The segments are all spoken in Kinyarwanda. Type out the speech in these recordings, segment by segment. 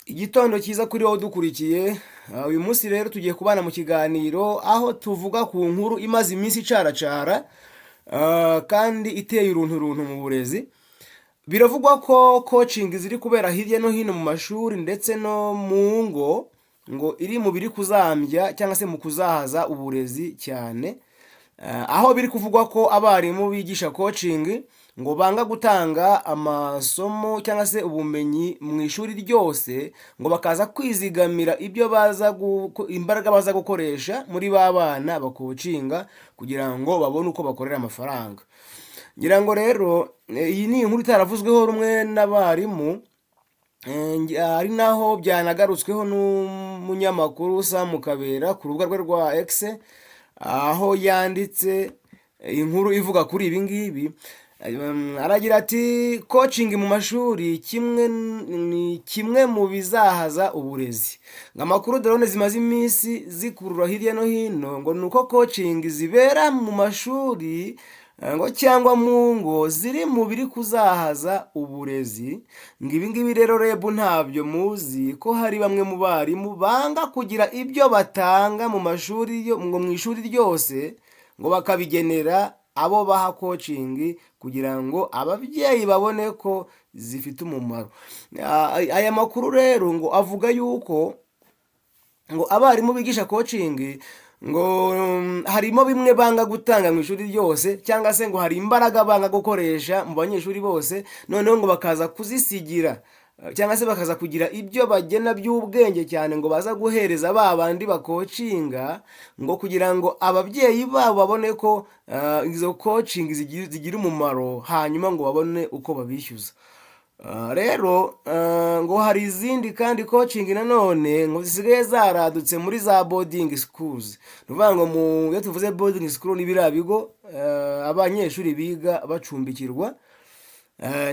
Igitondo cyiza kuri wowe udukurikiye. Uyu munsi rero tugiye kubana mu kiganiro aho tuvuga ku nkuru imaze iminsi icaracara, kandi iteye uruntu runtu mu burezi. Biravugwa ko coaching ziri kubera hirya no hino mu mashuri ndetse no mu ngo, ngo iri mu biri kuzambya cyangwa se mu kuzahaza uburezi cyane. Aho biri kuvugwa ko abarimu bigisha coaching ngo banga gutanga amasomo cyangwa se ubumenyi mu ishuri ryose, ngo bakaza kwizigamira ibyo baza imbaraga baza gukoresha muri ba bana bakocinga kugira ngo babone uko bakorera amafaranga. Ngira ngo rero iyi ni inkuru itaravuzweho rumwe n'abarimu, ari naho byanagarutsweho n'umunyamakuru Sam Kabera ku rubuga rwe rwa X, aho yanditse inkuru ivuga kuri ibi ngibi. Aragira ati: "Coaching mu mashuri kimwe ni kimwe mu bizahaza uburezi." Ngo amakuru drone zimaze iminsi zikurura hirya no hino ngo ni uko coaching zibera mu mashuri ngo cyangwa mu ngo ziri mu biri kuzahaza uburezi. Ngo ibi ngibi rero REB ntabyo muzi ko hari bamwe mu barimu banga kugira ibyo batanga mu mashuri ngo mu ishuri ryose, ngo bakabigenera abo baha coaching kugira ngo ababyeyi babone ko zifite umumaro. Aya makuru rero ngo avuga yuko ngo abarimu bigisha coaching ngo harimo bimwe banga gutanga mu ishuri ryose, cyangwa se ngo hari imbaraga banga gukoresha mu banyeshuri bose, noneho ngo bakaza kuzisigira cyangwa se bakaza kugira ibyo bagena by'ubwenge cyane ngo baza guhereza ba bandi bakocinga, ngo kugira ngo ababyeyi babo babone ko izo coaching zigira umumaro, hanyuma ngo babone uko babishyuza. Rero ngo hari izindi kandi coaching nanone ngo zisigaye zaradutse muri za boarding schools. Ni ukuvuga ngo iyo tuvuze boarding school ni biriya bigo abanyeshuri biga bacumbikirwa.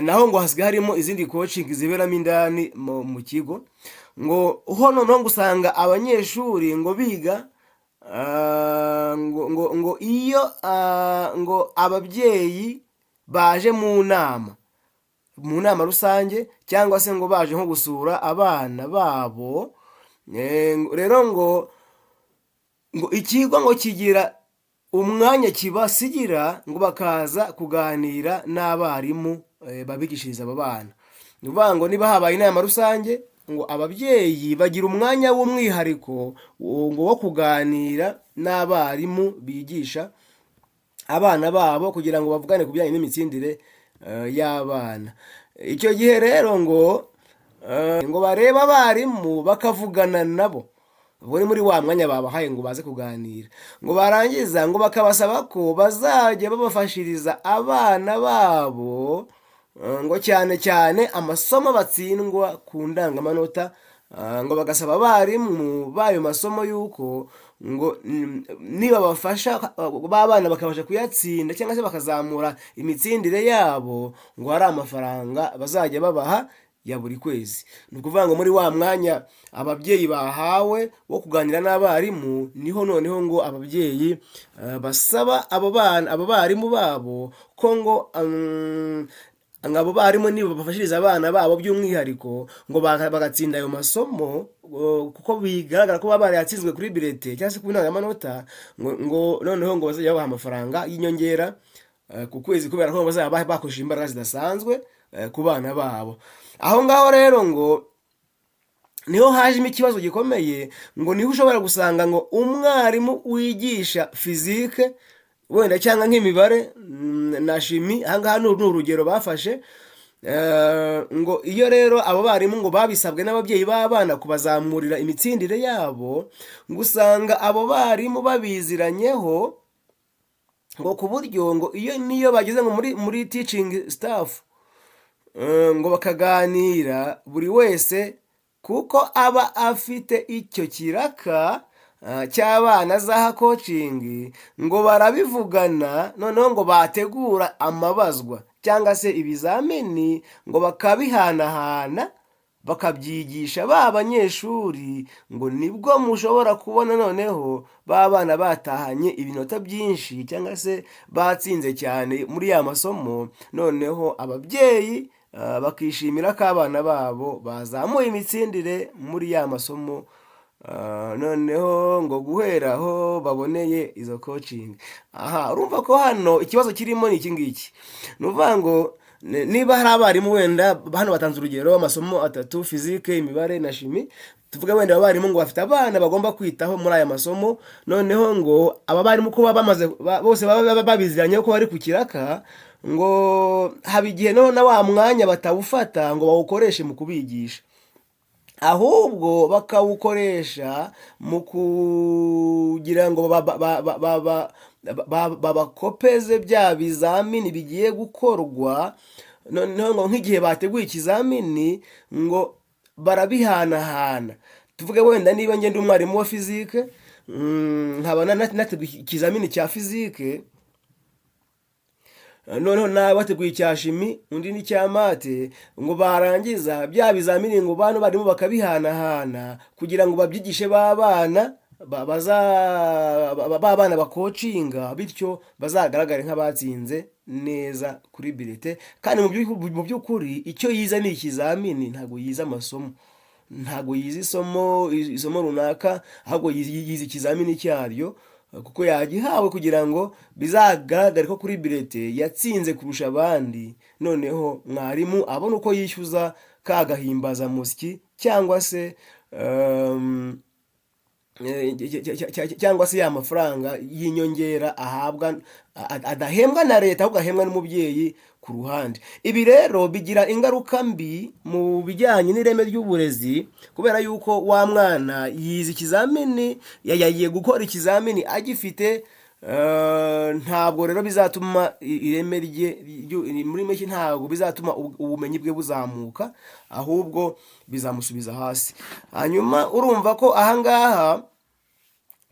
Naho ngo hasigaye harimo izindi coaching ziberamo indani mu kigo, ngo ho noneho ngo usanga abanyeshuri ngo biga ngo iyo ngo ababyeyi baje mu nama rusange cyangwa se ngo baje nko gusura abana babo, rero ngo ikigo ngo kigira umwanya kibasigira ngo bakaza kuganira n'abarimu babigishiriza abo bana. Ni ukuvuga ngo niba habaye inama rusange, ngo ababyeyi bagira umwanya w'umwihariko ngo wo kuganira n'abarimu bigisha abana babo kugira ngo bavugane ku bijyanye n'imitsindire y'abana. Icyo gihe rero ngo barebe abarimu bakavugana nabo, ubwo ni muri wa mwanya babahaye ngo baze kuganira, ngo barangiza ngo bakabasaba ko bazajya babafashiriza abana babo, ngo cyane cyane amasomo batsindwa ku ndangamanota, ngo bagasaba abarimu b'ayo masomo yuko ngo nibabafasha ba bana bakabasha kuyatsinda cyangwa se bakazamura imitsindire yabo, ngo hari amafaranga bazajya babaha ya buri kwezi. Ni ukuvuga ngo muri wa mwanya ababyeyi bahawe wo kuganira n'abarimu, niho noneho ngo ababyeyi basaba abo bana, abo barimu babo, ko ngo abo barimu nibabafashiriza abana babo by'umwihariko ngo bagatsinda ayo masomo, kuko bigaragara ko baba barayatsinzwe kuri bulletin cyangwa se ku ndangamanota, ngo noneho ngo bazajya babaha amafaranga y'inyongera ku kwezi kubera ko bazaba bakoresheje imbaraga zidasanzwe ku bana babo. Aho ngaho rero ngo niho hajemo ikibazo gikomeye, ngo niho ushobora gusanga ngo umwarimu wigisha physique wenda cyangwa nk'imibare na chimie, aha ngaha ni urugero bafashe, ngo iyo rero abo barimu ngo babisabwe n'ababyeyi b'abana kubazamurira imitsindire yabo, ngo usanga abo barimu babiziranyeho, ngo ku buryo ngo iyo niyo bageze ngo muri teaching staff ngo bakaganira, buri wese kuko aba afite icyo kiraka cy'abana azaha coaching, ngo barabivugana, noneho ngo bategura amabazwa cyangwa se ibizamini ngo bakabihanahana, bakabyigisha ba banyeshuri, ngo nibwo mushobora kubona noneho ba bana batahanye ibinota byinshi cyangwa se batsinze cyane muri ya masomo, noneho ababyeyi. bakishimira ko abana babo bazamuye imitsindire muri ya masomo. Noneho ngo guhera aho baboneye izo coaching. Aha urumva ko hano ikibazo kirimo ni iki ngiki: ni ukuvuga ngo niba hari abarimu, wenda hano batanze urugero amasomo atatu, physique, imibare na chimie, tuvuge wenda abarimu ngo bafite abana bagomba kwitaho muri aya masomo. Noneho ngo aba barimu ko baba bamaze bose baba babiziranye ko bari ku kiraka, ngo haba igihe noneho na wa mwanya batawufata ngo bawukoreshe mu kubigisha, ahubwo bakawukoresha mu kugira ngo babakopeze bya bizamini bigiye gukorwa. Noneho ngo nk'igihe bateguye ikizamini, ngo barabihanahana. Tuvuge wenda niba ngenda umwarimu wa physique, nkaba nateguye ikizamini cya physique, noneho nawe bateguye icya chimie, undi n'icya math, ngo barangiza bya bizamini, ngo bano barimo bakabihanahana kugira ngo babyigishe ba bana ba bana bakocinga, bityo bazagaragare nk'abatsinze neza kuri bulletin. Kandi mu by'ukuri icyo yize ni ikizamini, ntabwo yize amasomo, ntabwo yize isomo runaka, ahubwo yize ikizamini cyaryo kuko yagihawe kugira ngo bizagaragare ko kuri bulletin yatsinze kurusha abandi, noneho mwarimu abone uko yishyuza ka gahimbazamusyi cyangwa se ya mafaranga y'inyongera ahabwa, adahembwa na leta ahubwo ahembwa n'umubyeyi ku ruhande. Ibi rero bigira ingaruka mbi mu bijyanye n'ireme ry'uburezi, kubera yuko wa mwana yize ikizamini, yagiye gukora ikizamini agifite. Ntabwo rero bizatuma ireme rye muri make, ntabwo bizatuma ubumenyi bwe buzamuka, ahubwo bizamusubiza hasi. Hanyuma urumva ko ahangaha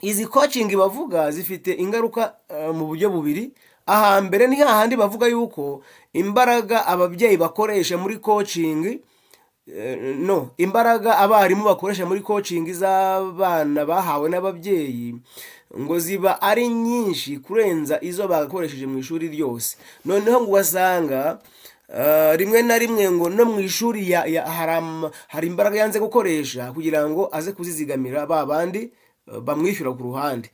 izi coaching bavuga zifite ingaruka mu buryo bubiri. Ahambere ni hahandi bavuga yuko imbaraga ababyeyi bakoresha muri coaching, no imbaraga abarimu bakoresha muri coaching z'abana bahawe n'ababyeyi, ngo ziba ari nyinshi kurenza izo bagakoresheje mu ishuri ryose. Noneho ngo ugasanga rimwe na rimwe ngo no mu ishuri hari imbaraga yanze gukoresha kugira ngo aze kuzizigamira ba bandi bamwishyura ku ruhande.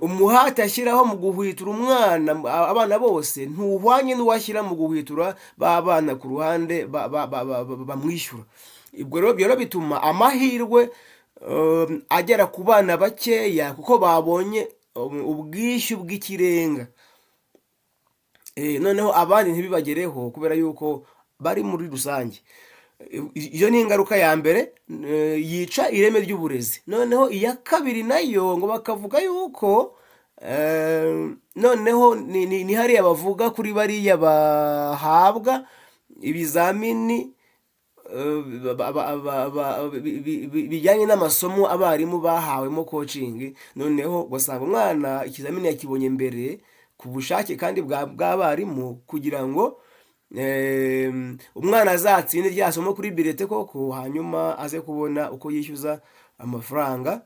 Umuhate ashyiraho mu guhwitura umwana, abana bose, ntuhwanye n'uwashyira mu guhwitura ba bana ku ruhande bamwishyura. Ubwo rero ibyo rero bituma amahirwe agera ku bana bakeya kuko babonye ubwishyu bw'ikirenga. Noneho abandi ntibibagereho kubera yuko bari muri rusange. Iyo ni ingaruka ya mbere yica ireme ry'uburezi. Noneho iya kabiri nayo ngo bakavuga yuko noneho ni hariya bavuga kuri bariya bahabwa ibizamini bijyanye n'amasomo abarimu bahawemo coaching. Noneho ugasanga umwana ikizamini yakibonye mbere ku bushake kandi bw'abarimu kugira ngo umwana azatsinde rya somo kuri bulletin koko, hanyuma aze kubona uko yishyuza amafaranga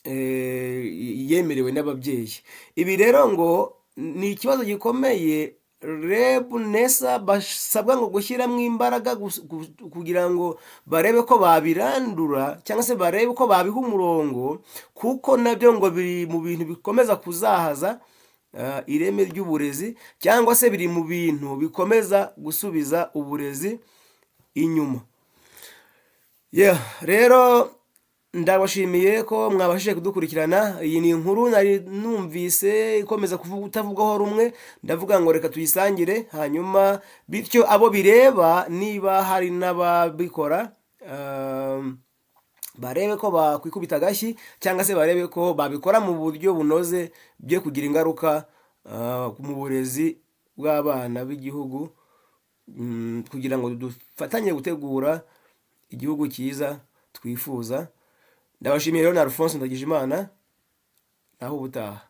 yemerewe n'ababyeyi. Ibi rero ngo ni ikibazo gikomeye REB, NESA basabwa ngo gushyiramo imbaraga kugira ngo barebe ko babirandura cyangwa se barebe ko babiha umurongo, kuko nabyo ngo biri mu bintu bikomeza kuzahaza ireme ry'uburezi, cyangwa se biri mu bintu bikomeza gusubiza uburezi inyuma. Yeah, rero ndabashimiye ko mwabashije kudukurikirana. Iyi ni inkuru nari numvise ikomeza kuvuga utavugwaho rumwe, ndavuga ngo reka tuyisangire, hanyuma bityo abo bireba, niba hari n'ababikora, barebe ko bakwikubita agashyi cyangwa se barebe ko babikora mu buryo bunoze byo kugira ingaruka mu burezi bw'abana b'igihugu, kugira ngo dufatanye gutegura igihugu cyiza twifuza. Ndabashimiye rero na Alphonse Ndagijimana. Naho ubutaha.